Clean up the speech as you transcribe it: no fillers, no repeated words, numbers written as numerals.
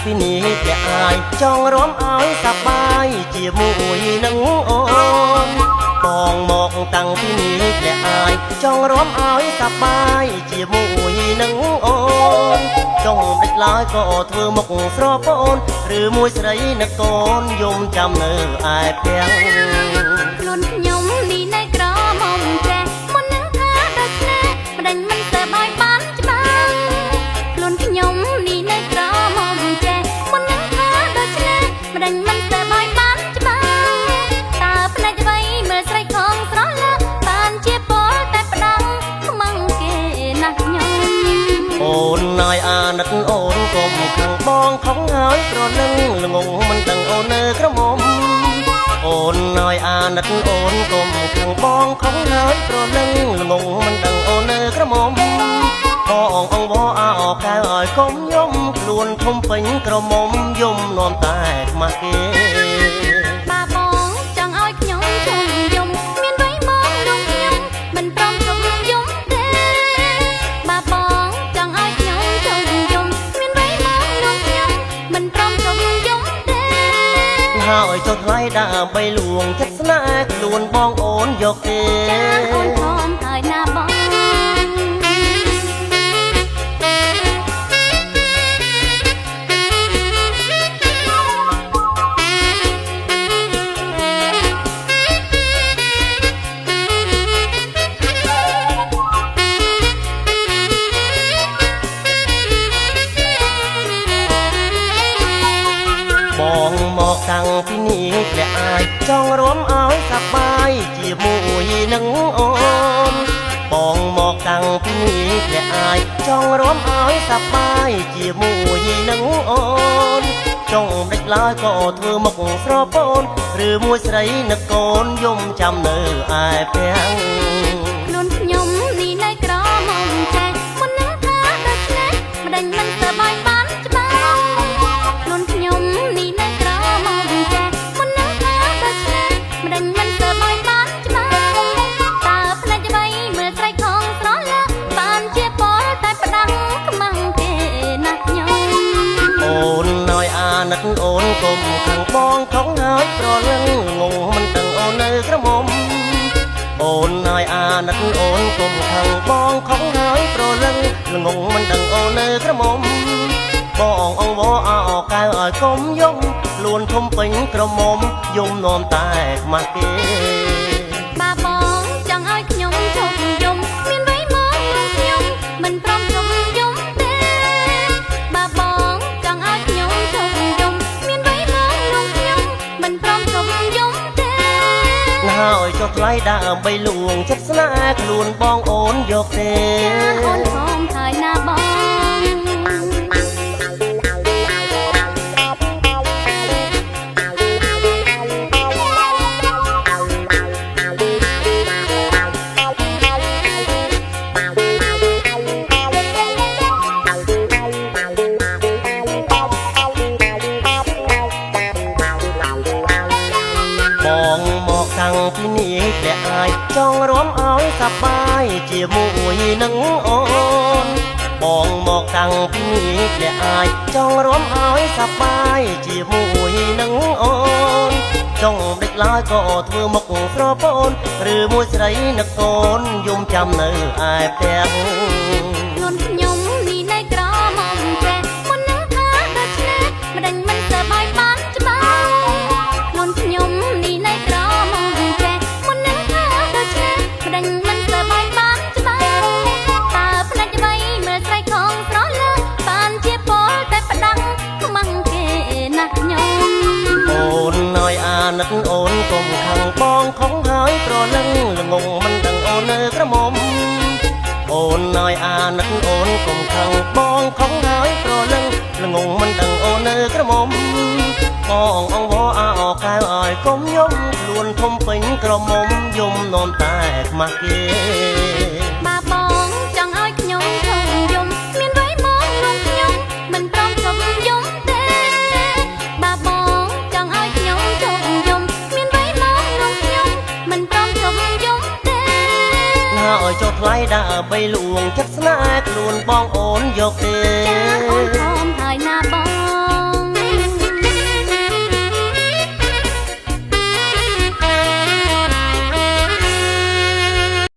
ពីនេះធ្លាក់អាយចង់រំឲ្យសប្បាយជាមួយនឹងអូនបងមកតាំងពីនេះធ្លាក់អាយចង់រំឲ្យសប្បាយជាមួយនឹងអូនចង់ដេចឡើយក៏ធ្វើមុខស្រពោនឬមួយស្រីនឹកកូនយំចាំនៅឯផ្ទាំងខ្លួនខ្ញុំនេះនៅក្រមុំចេះមុននឹងថាដូច្នេះម្ដេចមិនសប្បាយបានច្បាស់ខ្លួនខ្ញុំនេះនៅក្រមុំចេះមុននឹងថាដូច្នេះម្ដេចមិនសប្បាយបានច្បាស់តើភ្នែកអ្វីមើលស្រីខងស្រឡាបានជាពលតែផ្ដាំខ្មាំងគេណាស់ខ្ញុំអូនណាយអាណិតអូនកុំខឹងបងខំហើយប្រលឹងល្ងងមិនដឹងអូននៅក្រមុំអូនណាយអាណិតអូនកុំខឹងបងខំហើយប្រលឹងល្ងងមិនដឹងអូននៅក្រមុំបងអង្វរអោកែវឲ្យកុំយំខ្លួនធំពេញក្រមុំយំនាំតែខ្មាស់គេបើបងចង់ឲ្យខ្ញុំជុំយំមានໄວមកលងខ្ញុំមិនព្រមជុំយំទេបើបងចង់ឲ្យខ្ញុំជុំយំមានໄວមកលងខ្ញុំមិនព្រមជុំយំទេហើយចុះថ្លៃដើម្បីលួងចិត្តស្នេហ៍ខ្លួនបងអូនយកទេចាអូនព្រមហើយណាបងបងមកតាំងពីនេះធ្លាក់អាយចង់រំឲ្យសប្បាយជាមួយនឹងអូនបងមកតាំងពីនេះធ្លាក់អាយចង់រំឲ្យសប្បាយជាមួយនឹងអូនចង់ដេចឡើយក៏ធ្វើមុខស្រពោនឬមួយស្រីនឹកកូនយំចាំនៅឯផ្ទាំងខ្លួនខ្ញុំនេះនៅក្រមុំចេះមុននឹងថាដូច្នេះម្ដេចមិនសប្បាយបានច្បាស់ខ្លួនខ្ញុំនេះនៅក្រមុំចេះមុននឹងថាដូច្នេះម្ដេចមិនសប្បាយបានច្បាស់តើភ្នែកអ្វីមើលស្រីខងស្រឡាបានជាពលតែផ្ដាំខ្មាំងគេណាស់ខ្ញុំអូនណាយអាណិតអូនកុំខឹងបងខំហើយប្រលឹងងងមិនដឹងអូននៅក្រមុំអូនណាយអាណិតអូនកុំខឹងបងខំហើយប្រលឹងងងមិនដឹងអូននៅក្រមុំបងអង្វរអោកែវឲ្យកុំយំខ្លួនធំពេញក្រមុំយំនាំតែខ្មាស់គេបើបងចង់ឲ្យខ្ញុំជុំយំមានໄវមកលងខ្ញុំមិនព្រមជុំយំទេបើបងចង់ឲ្យខ្ញុំជុំយំមានໄវមកលងខ្ញុំមិនព្រមជុំយំទេហើយចុះថ្លៃដើម្បីលួងចិត្តស្នេហ៍ខ្លួនបងអូនយកទេចាអូនព្រមហើយណាបងបងមកតាំងពីនេះធ្លាក់អាយចង់រំឲ្យសប្បាយជាមួយនឹងអូនបងមកតាំងពីនេះធ្លាក់អាយចង់រំឲ្យសប្បាយជាមួយនឹងអូនចង់ដេចឡើយក៏ធ្វើមុខស្រពោនឬមួយស្រីនឹកកូនយំចាំនៅឯផ្ទាំងខ្លួនខ្ញុំនេះនៅក្រមុំចេះមុននឹងថាដូច្នេះម្ដេចមិនសប្បាយបានច្បាស់ខ្លួនខ្ញុំនេះនៅក្រមុំចេះមុននឹងថាដូច្នេះម្ដេចមិនសប្បាយបានច្បាស់តើភ្នែកអ្វីមើលស្រីខងស្រឡាបានជាពលតែផ្ដាំខ្មាំងគេណាស់ខ្ញុំអូនណាយអាណិតអូនកុំខឹងបងខំហើយប្រលឹងល្ងងមិនដឹងអូននៅក្រមុំអូនណាយអាណិតអូនកុំខឹងបងខំហើយប្រលឹងល្ងងមិនដឹងអូននៅក្រមុំបងអង្វរអោកែវឲ្យកុំយំខ្លួនធំពេញក្រមុំយំនាំតែខ្មាស់គេបើបងចង់ឲ្យខ្ញុំជុំយំមានໄវមកលងខ្ញុំមិនព្រមជុំយំទេបើបងចង់ឲ្យខ្ញុំជុំយំមានໄវមកលងខ្ញុំមិនព្រមជុំយំទេហើយចុះថ្លៃដើម្បីលួងចិត្តស្នេហ៍ខ្លួនបងអូនយកទេចាអូន